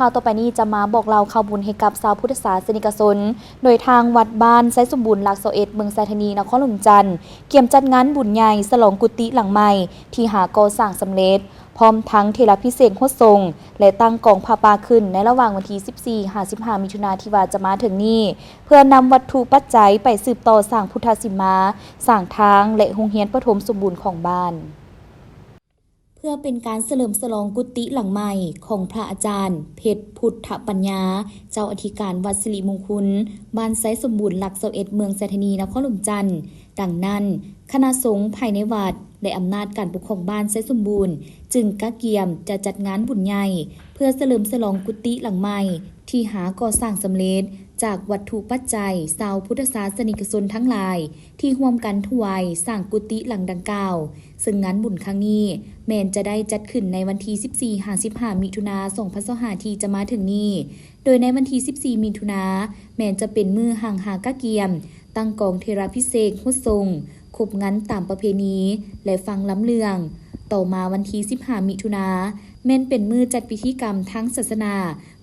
ຂ່າວຕໍ່ໄປນີ້ຈະມາບອກເລົ່າຂ່າວບຸນໃຫ້ກັບຊາວພຸດທະສາສະນິກະຊົນ, ໂດຍທາງວັດບ້ານໄຊສົມບູນ ຫຼັກຊາວເອັດ ເມືອງໄຊທານີ ນະຄອນຫຼວງວຽງຈັນ ກຽມຈັດງານບຸນໃຫຍ່ສະຫຼອງກຸຕິຫຼັງໃໝ່ທີ່ຫາກໍ່ສ້າງສຳເລັດ, ພ້ອມທັງເທລາພິເສກຫົດສົງ ແລະ ຕັ້ງກອງຜ້າປ່າຂຶ້ນໃນລະຫວ່າງວັນທີສິບສີ່ຫາສິບຫ້າ ມິຖຸນາທີ່ວ່າຈະມາເຖິງນີ້, ເພື່ອນຳວັດຖຸປັດໄຈໄປສືບຕໍ່ສ້າງພຸດທະສິມາ, ສ້າງທາງ ແລະ ໂຮງຮຽນປະຖົມສົມບູນຂອງບ້ານ. ເພື່ອເປັນການສະເຫຼີມສະຫຼອງກຸຕິຫຼັງໃໝ່ຂອງພະອາຈານ ເພັດ ພຸດທະປັນຍາ ເຈົ້າອະທິການວັດສິລິມຸງຄຸນ ບ້ານໄຊສົມບູນ ຫຼັກຊາວເອັດ ເມືອງໄຊທານີ ນະຄອນຫຼວງວຽງຈັນ. ດັ່ງນັ້ນ, ຄະນະສົງພາຍໃນວັດ ແລະ ອຳນາດການປົກຄອງບ້ານໄຊສົມບູນ ຈຶ່ງກະກຽມຈະຈັດງານບຸນໃຫຍ່ ເພື່ອສະເຫຼີມສະຫຼອງກຸຕິຫຼັງໃໝ່ທີ່ຫາກໍ່ສ້າງສຳເລັດ ຈາກວັດຖຸປັດໄຈຊາວພຸດທະສາສະນິກະຊົນທັງຫຼາຍ ທີ່ຮ່ວມກັນຖວາຍສ້າງກຸຕິຫຼັງດັ່ງກ່າວ, ເຊິ່ງງານບຸນຄັ້ງນີ້ແມ່ນຈະໄດ້ຈັດຂຶ້ນໃນວັນທີສິບສີ່ຫາສິບຫ້າ ມິຖຸນາ ສອງພັນຊາວຫ້າ ທີ່ຈະມາເຖິງນີ້, ໂດຍໃນວັນທີສິບສີ່ ມິຖຸນາ ແມ່ນຈະເປັນມື້ຮັ່ງຮາກະກຽມ, ຕັ້ງກອງເທລາພິເສກຫົດສົງ, ຄົບງັນຕາມປະເພນີ ແລະ ຟັງລຳເລື່ອງ. ຕໍ່ມາວັນທີສິບຫ້າ ມິຖຸນາ ແມ່ນເປັນມື້ຈັດພິທີກຳທາງສາສະໜາ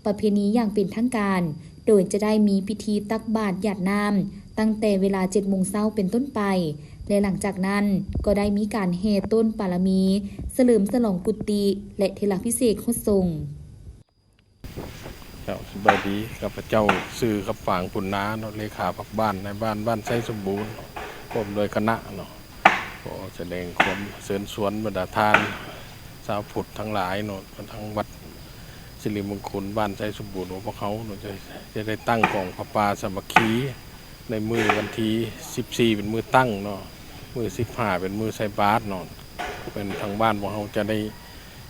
ປະເພນີຢ່າງເປັນທາງການ, ໂດຍຈະໄດ້ມີພິທີຕັກບາດຢາດນ້ຳຕັ້ງແຕ່ເວລາເຈັດໂມງເຊົ້າເປັນຕົ້ນໄປ ແລະ ຫຼັງຈາກນັ້ນກໍໄດ້ມີການແຫ່ຕົ້ນປາລະມີ, ສະເຫຼີມສະຫຼອງກຸຕິ ແລະ ເທລາພິເສກຫົດສົງ. ເຈົ້າ ສະບາຍດີ, ຂ້າພະເຈົ້າຊື່ ຄຳຝາງ ປຸນນາເນາະ, ເລຂາພັກບ້ານ ນາຍບ້ານບ້ານໄຊສົມບູນ ພ້ອມດ້ວຍຄະນະເນາະ. ຂໍສະແດງຄວາມເຊີນຊວນບັນດາທ່ານຊາວພຸດທັງຫຼາຍເນາະ, ທາງວັດສິລິມຸງຄຸນບ້ານໄຊສົມບູນຂອງພວກເຮົາເນາະ ຈະ ຈະໄດ້ຕັ້ງກອງຜ້າປ່າສາມັກຄີໃນມື້ວັນທີສິບສີ່ເປັນມື້ຕັ້ງເນາະ, ມື້ສິບຫ້າເປັນມື້ໃສ່ບາດເນາະ. ເປັນທາງບ້ານພວກເຮົາຈະໄດ້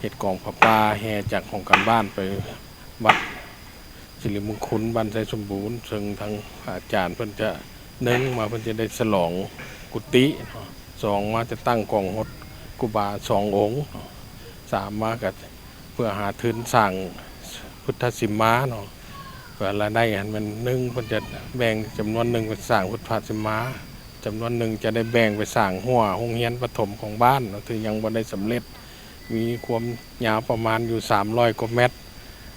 ເຮັດກອງຜ້າປ່າແຫ່ຈາກຫ້ອງການບ້ານໄປວັດ ສິລິມຸງຄຸນ ບ້ານໄຊສົມບູນ, ເຊິ່ງທາງພະອາຈານເພິ່ນຈະ ໜຶ່ງມາເພິ່ນຈະໄດ້ສະຫຼອງກຸຕິເນາະ, ສອງມາຈະຕັ້ງກອງຫົດຄູບາສອງອົງເນາະ, ສາມມາກໍເພື່ອຫາທຶນສ້າງພຸດທະສິມາເນາະ, ເພື່ອລາຍໄດ້ຫັ້ນແມ່ນ ໜຶ່ງເພິ່ນຈະແບ່ງຈຳນວນໜຶ່ງໄປສ້າງພຸດທະສິມາ, ຈຳນວນໜຶ່ງຈະໄດ້ແບ່ງໄປສ້າງຮົ້ວໂຮງຮຽນປະຖົມຂອງບ້ານເນາະ ທີ່ຍັງບໍ່ໄດ້ສຳເລັດ. ມີຄວາມຍາວປະມານຢູ່ສາມຮ້ອຍກວ່າແມັດ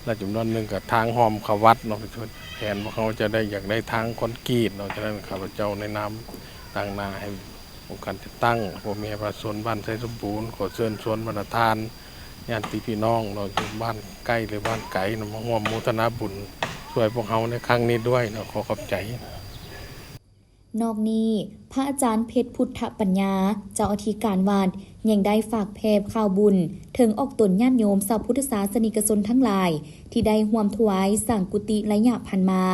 ແລະ ຈຳນວນໜຶ່ງກໍທາງອ້ອມເຂົ້າວັດເນາະ. ແຜນພວກເຮົາຈະໄດ້ ຢາກໄດ້ທາງຄອນກຣີດເນາະ. ສະນັ້ນ ຂ້າພະເຈົ້າໃນນາມຕາງໜ້າໃຫ້ອົງການຈັດຕັ້ງ ພໍ່ແມ່ປະຊາຊົນບ້ານໄຊສົມບູນ ຂໍເຊີນຊວນບັນດາທ່ານ ຍາດຕິພີ່ນ້ອງເນາະ ຢູ່ບ້ານໃກ້ ຫຼື ບ້ານໄກເນາະ ມາຮ່ວມໂມທະນາບຸນຊ່ວຍພວກເຮົາໃນຄັ້ງນີ້ດ້ວຍເນາະ. ຂໍຂອບໃຈ. ນອກນີ້, ພະອາຈານເພັດ ພຸດທະປັນຍາ ເຈົ້າອະທິການວັດ ຍັງໄດ້ຝາກແຜ່ຂ່າວບຸນເຖິງອອກຕົນຍາດໂຍມຊາວພຸດທະສາສະນິກະຊົນທັງຫຼາຍ ທີ່ໄດ້ຮ່ວມຖວາຍສ້າງກຸຕິໄລຍະຜ່ານມາ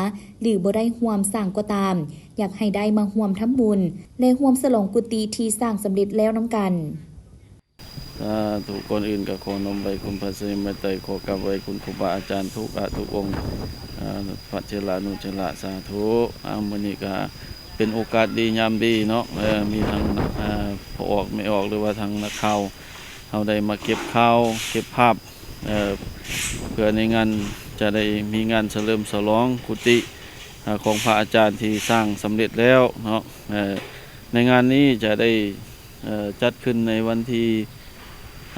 ຫຼື ບໍ່ໄດ້ຮ່ວມສ້າງກໍຕາມ, ຢາກໃຫ້ໄດ້ມາຮ່ວມທຳບຸນ ແລະ ຮ່ວມສະຫຼອງກຸຕິທີ່ສ້າງສຳເລັດແລ້ວນຳກັນ. ສາທຸ. ກ່ອນອື່ນກໍຂໍນ້ອມໄຫວ້ຄຸນພະສະຍາໄມໄຕ, ຂໍກາບໄຫວ້ຄຸນຄູບາອາຈານທຸກອະທຸກອົງ, ອາ, ພະເຖລານຸເຖລະ, ສາທຸ. ອາ, ມື້ນີ້ກໍເປັນໂອກາດດີຍາມດີເນາະ, ເອີ, ມີທັງ, ອາ, ພໍ່ອອກແມ່ອອກ ຫຼືວ່າທັງນັກຂ່າວ ເຮົາໄດ້ມາເກັບຂ່າວເກັບພາບ, ເອີ, ເພື່ອໃນງານຈະໄດ້ມີງານສະເຫຼີມສະຫຼອງກຸຕິ, ອາ, ຂອງພະອາຈານທີ່ສ້າງສຳເລັດແລ້ວເນາະ. ເອີ, ໃນງານນີ້ຈະໄດ້ ເອີ ຈັດຂຶ້ນໃນວັນທີ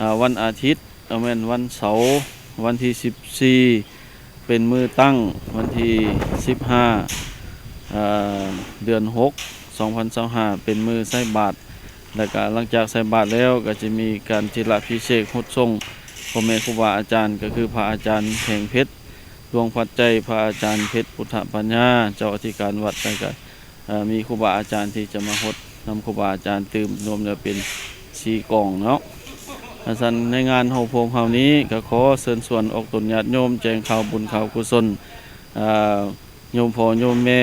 ອາ ວັນອາທິດ ເອີ ແມ່ນວັນເສົາ ວັນທີສິບສີ່ ເປັນມື້ຕັ້ງ, ວັນທີສິບຫ້າ ອາ ເດືອນຫົກ ສອງພັນຊາວຫ້າ ເປັນມື້ໃສ່ບາດ, ແລ້ວກະຫຼັງຈາກໃສ່ບາດແລ້ວ ກະຈະມີການທິລະພິເສກຫົດສົງພໍ່ແມ່ຄູບາອາຈານ ກະຄືພະອາຈານແພງເພັດ ດວງພັດໃຈ, ພະອາຈານເພັດ ພຸດທະປັນຍາ ເຈົ້າອະທິການວັດ, ແລ້ວກະ ເອີ ມີຄູບາອາຈານທີ່ຈະມາຫົດນຳຄູບາອາຈານຕື່ມ ລວມແລ້ວເປັນສີ່ກອງເນາະ. ອັນຊັ້ນໃນງານເຮົາພວກເຮົານີ້ ກໍຂໍເຊີນຊວນອອກຕົນຍາດໂຍມ ແຈ້ງຂ່າວບຸນຂ່າວກຸສົນ, ເອີ ໂຍມພໍ່ໂຍມແມ່,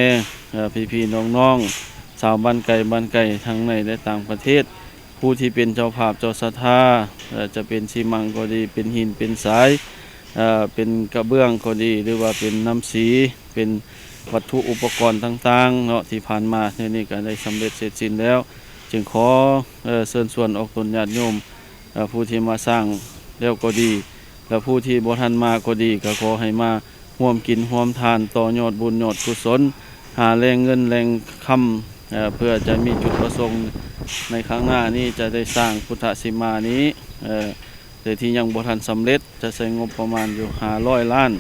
ເອີ ພີ່ໆນ້ອງໆ ຊາວບ້ານໄກບ້ານໄກ ທັງໃນ ແລະ ຕ່າງປະເທດ, ຜູ້ທີ່ເປັນເຈົ້າພາບເຈົ້າສັດທາ, ເອີ ຈະເປັນຊີມັງກໍດີ, ເປັນຫີນເປັນຊາຍ, ເອີ ເປັນກະເບື້ອງກໍດີ ຫຼືວ່າເປັນນ້ຳສີ, ເປັນວັດຖຸອຸປະກອນຕ່າງໆເນາະ ທີ່ຜ່ານມາ ດຽວນີ້ກໍໄດ້ສຳເລັດເສັດສິ້ນແລ້ວ, ຈຶ່ງຂໍ ເອີ ເຊີນຊວນອອກຕົນຍາດໂຍມ, ເອີ ຜູ້ທີ່ມາສ້າງແລ້ວກໍດີ ແລະ ຜູ້ທີ່ບໍ່ທັນມາກໍດີ ກໍຂໍໃຫ້ມາຮ່ວມກິນຮ່ວມທານ ຕໍ່ຍອດບຸນຍອດກຸສົນ, ຫາແຫຼ່ງເງິນແຫຼ່ງຄຳ, ເອີ ເພື່ອຈະມີຈຸດປະສົງໃນຂ້າງໜ້ານີ້ ຈະໄດ້ສ້າງພຸດທະສີມານີ້, ເອີ ແຕ່ທີ່ຍັງບໍ່ທັນສຳເລັດ ຈະໃຊ້ງົບປະມານຢູ່ຫ້າຮ້ອຍລ້ານ,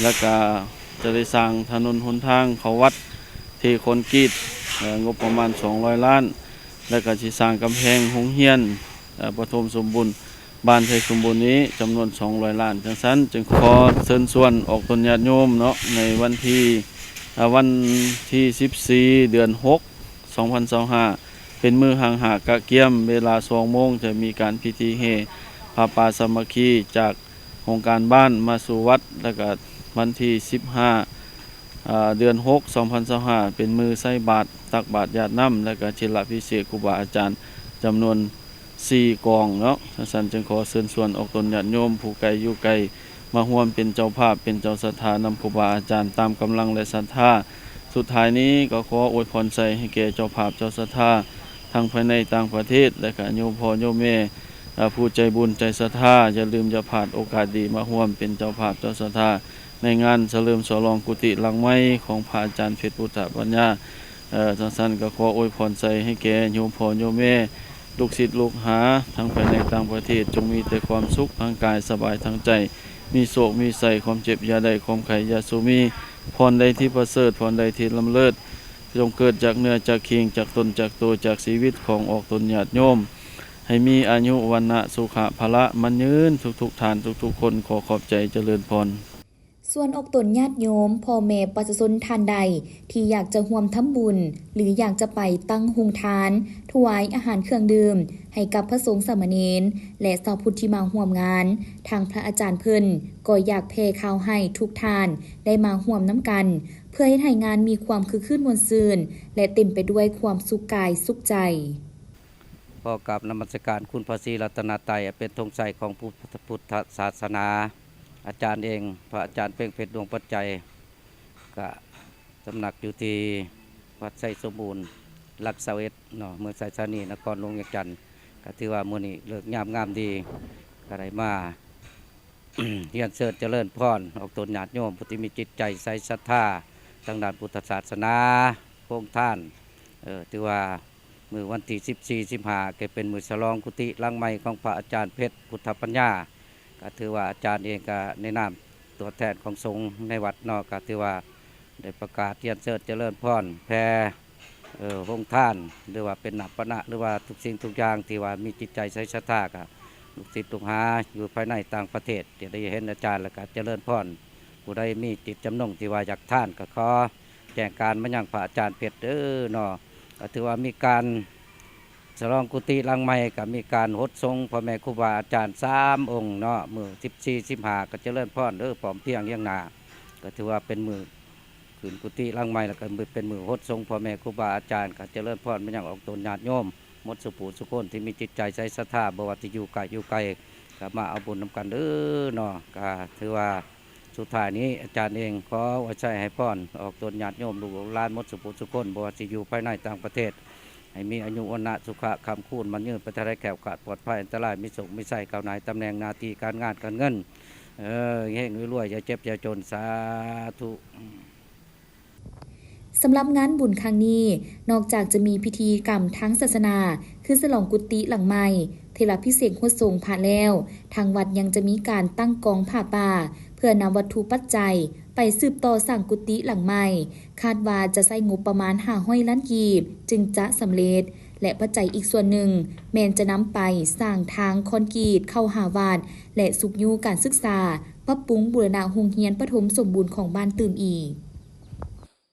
ແລ້ວກະຈະໄດ້ສ້າງຖະໜົນຫົນທາງເຂົ້າວັດ ເທຄອນກຣີດ ເອີ ງົບປະມານສອງຮ້ອຍລ້ານ ແລ້ວກະຊິສ້າງກຳແພງໂຮງຮຽນ ເອີ ປະຖົມສົມບູນ ບ້ານໄຊສົມບູນນີ້ຈຳນວນສອງຮ້ອຍລ້ານ. ຈັ່ງຊັ້ນຈຶ່ງຂໍເຊີນຊວນອອກຕົນຍາດໂຍມເນາະ ໃນວັນທີ ເອີ ວັນທີສິບສີ່ ເດືອນຫົກ ສອງພັນຊາວຫ້າ ເປັນມື້ຫ້າງຫາກະກຽມ ເວລາສອງໂມງ ຈະມີການພິທີແຫ່ຜ້າປ່າສາມັກຄີຈາກ ໂຮງການບ້ານມາສູ່ວັດ ແລ້ວກະວັນທີສິບຫ້າ ເດືອນຫົກ ສອງພັນຊາວຫ້າ ເປັນມື້ໃສ່ບາດ ຕັກບາດຢາດນ້ຳ ແລ້ວກະທິລະພິເສກຄູບາອາຈານຈຳນວນສີ່ກອງເນາະ. ຈັ່ງຊັ້ນຈຶ່ງຂໍເຊີນຊວນອອກຕົນຍາດໂຍມຜູ້ໄກຢູ່ໄກ ມາຮ່ວມເປັນເຈົ້າພາບ ເປັນເຈົ້າສັດທານຳຄູບາອາຈານຕາມກຳລັງ ແລະ ສັດທາ. ສຸດທ້າຍນີ້ກໍຂໍອວຍພອນໄຊໃຫ້ແກ່ເຈົ້າພາບເຈົ້າສັດທາ ທັງພາຍໃນຕ່າງປະເທດ ແລະ ກະໂຍມພໍ່ໂຍມແມ່ ເອີ ຜູ້ໃຈບຸນໃຈສັດທາ ຢ່າລືມຢ່າພາດໂອກາດດີມາຮ່ວມເປັນເຈົ້າພາບເຈົ້າສັດທາ ໃນງານສະເຫຼີມສະຫຼອງກຸຕິຫຼັງໃໝ່ຂອງພະອາຈານເພັດ ພຸດທະປັນຍາ. ເອີ ຈັ່ງຊັ້ນກໍຂໍອວຍພອນໄຊໃຫ້ແກ່ໂຍມພໍ່ໂຍມແມ່ ລູກສິດລູກຫາ ທັງພາຍໃນຕ່າງປະເທດ ຈົ່ງມີແຕ່ຄວາມສຸກທາງກາຍ ສະບາຍທາງໃຈ ມີໂຊກມີໄຊ ຄວາມເຈັບຢ່າໄດ້ ຄວາມໄຂ້ຢ່າສູ່ມີ ພອນໃດທີ່ປະເສີດ ພອນໃດທີ່ລ້ຳເລີດ ຈົ່ງເກີດຈາກເນື້ອຈາກຄີງ ຈາກຕົນຈາກໂຕ ຈາກຊີວິດຂອງອອກຕົນຍາດໂຍມ ໃຫ້ມີອາຍຸ ວັນນະ ສຸຂະ ພະລະ ໝັ້ນຍືນທຸກໆທ່ານທຸກໆຄົນ. ຂໍຂອບໃຈ ຈະເລີນພອນ. ສ່ວນອອກຕົນຍາດໂຍມ ພໍ່ແມ່ປະຊາຊົນທ່ານໃດທີ່ຢາກຈະຮ່ວມທຳບຸນ ຫຼື ຢາກຈະໄປຕັ້ງໂຮງທານ ຖວາຍອາຫານເຄື່ອງດື່ມໃຫ້ກັບພະສົງສາມະເນນ ແລະ ຊາວພຸດທີ່ມາຮ່ວມງານ, ທາງພະອາຈານເພິ່ນກໍຢາກແຜ່ຂ່າວໃຫ້ທຸກທ່ານໄດ້ມາຮ່ວມນຳກັນ ເພື່ອເຮັດໃຫ້ງານມີຄວາມຄຶກຄື້ນມ່ວນຊື່ນ ແລະ ເຕັມໄປດ້ວຍຄວາມສຸກກາຍສຸກໃຈ. ຂໍກາບນະມັດສະການຄຸນພະສີລັດຕະນະໄຕ ອັນເປັນທຸງໄຊຂອງພຸດ ພຸດທະສາສະໜາ. ອາຈານເອງ ພະອາຈານເພັງເພັດ ດວງປັດໄຈ ກະຕຳໜັກຢູ່ທີ່ວັດໄຊສົມບູນ ຫຼັກຊາວເອັດເນາະ ເມືອງໄຊສາລີ ນະຄອນຫຼວງວຽງຈັນ. ກະຖືວ່າມື້ນີ້ເລີກຍາມງາມດີ ກະໄດ້ມາ ຮຽນເຊີນຈະເລີນພອນອອກຕົນຍາດໂຍມຜູ້ທີ່ມີຈິດໃຈໃສສັດທາທາງດ້ານພຸດທະສາສະໜາ ໂຮງທານ ເອີ ຖືວ່າມື້ວັນທີສິບສີ່ ສິບຫ້າ ກໍເປັນມື້ສະຫຼອງກຸຕິຫຼັງໃໝ່ຂອງພະອາຈານເພັດ ພຸດທະປັນຍາ. ກໍຖືວ່າອາຈານເອງກໍໃນນາມຕົວແທນຂອງສົງໃນວັດເນາະ ກໍຖືວ່າໄດ້ປະກາດຮຽນເຊີນຈະເລີນພອນແຜ່ ເອີ ໂຮງທານ ຫຼືວ່າເປັນນ້ຳປານະ ຫຼືວ່າທຸກສິ່ງທຸກຢ່າງທີ່ວ່າມີຈິດໃຈໃສສັດທາ ກໍລູກສິດລູກຫາຢູ່ພາຍໃນຕ່າງປະເທດ ທີ່ໄດ້ເຫັນອາຈານແລ້ວກໍຈະເລີນພອນ. ຜູ້ໃດມີຈິດຈຳນົງທີ່ວ່າຢາກທານ ກໍຂໍແຈ້ງການມາຍັງພະອາຈານເພັດເດີເນາະ. ກໍຖືວ່າມີການສະຫຼອງກຸຕິຫຼັງໃໝ່ ກໍມີການຫົດສົງພໍ່ແມ່ຄູບາອາຈານສາມອົງເນາະ ມື້ສິບສີ່ ສິບຫ້າ ກໍຈະເລີນພອນເດີ ພ້ອມພຽງຮຽງໜ້າ ກໍຖືວ່າເປັນມື້ ຂຶ້ນກຸຕິຫຼັງໃໝ່ ແລ້ວກໍເປັນມື້ຫົດສົງພໍ່ແມ່ຄູບາອາຈານ ກໍຈະເລີນພອນມາຍັງອອກຕົນຍາດໂຍມໝົດສູ່ຜູ້ສູ່ຄົນທີ່ມີຈິດໃຈໃສສັດທາ ບໍ່ວ່າຊິຢູ່ໃກ້ຢູ່ໄກ ກໍມາເອົາບຸນນຳກັນເດີເນາະ. ກໍຖືວ່າສຸດທ້າຍນີ້ອາຈານເອງຂໍອວຍໄຊໃຫ້ພອນອອກຕົນຍາດໂຍມລູກຫຼານໝົດສູ່ຜູ້ສູ່ຄົນ ບໍ່ວ່າຊິຢູ່ພາຍໃນຕ່າງປະເທດ ໃຫ້ມີອາຍຸວັນນະສຸຂະຄ້ຳຄູນໝັ້ນຍືນ ປາດໄທໄດ້ແຄ້ວຄາດປອດໄພອັນຕະລາຍ ມີໂຊກມີໄຊ ກ້າວໜ້າຕຳແໜ່ງໜ້າທີ່ການງານການເງິນ ເອີ ເຮັງໆລວຍໆ ຢ່າເຈັບຢ່າຈົນ ສາທຸ. ສຳລັບງານບຸນຄັ້ງນີ້ ນອກຈາກຈະມີພິທີກຳທາງສາສະໜາ ຄືສະຫຼອງກຸຕິຫຼັງໃໝ່, ເທລາພິເສກຫົດສົງພະແລ້ວ, ທາງວັດຍັງຈະມີການຕັ້ງກອງຜ້າປ່າ ເພື່ອນຳວັດຖຸປັດໄຈໄປສືບຕໍ່ສ້າງກຸຕິຫຼັງໃໝ່, ຄາດວ່າຈະໃຊ້ງົບປະມານຫ້າຮ້ອຍລ້ານກີບ ຈຶ່ງຈະສຳເລັດ ແລະ ປັດໄຈອີກສ່ວນໜຶ່ງ ແມ່ນຈະນຳໄປສ້າງທາງຄອນກຣີດເຂົ້າຫາວັດ ແລະ ຊຸກຍູ້ການສຶກສາ, ປັບປຸງບູລະນະໂຮງຮຽນປະຖົມສົມບູນຂອງບ້ານຕື່ມອີກ.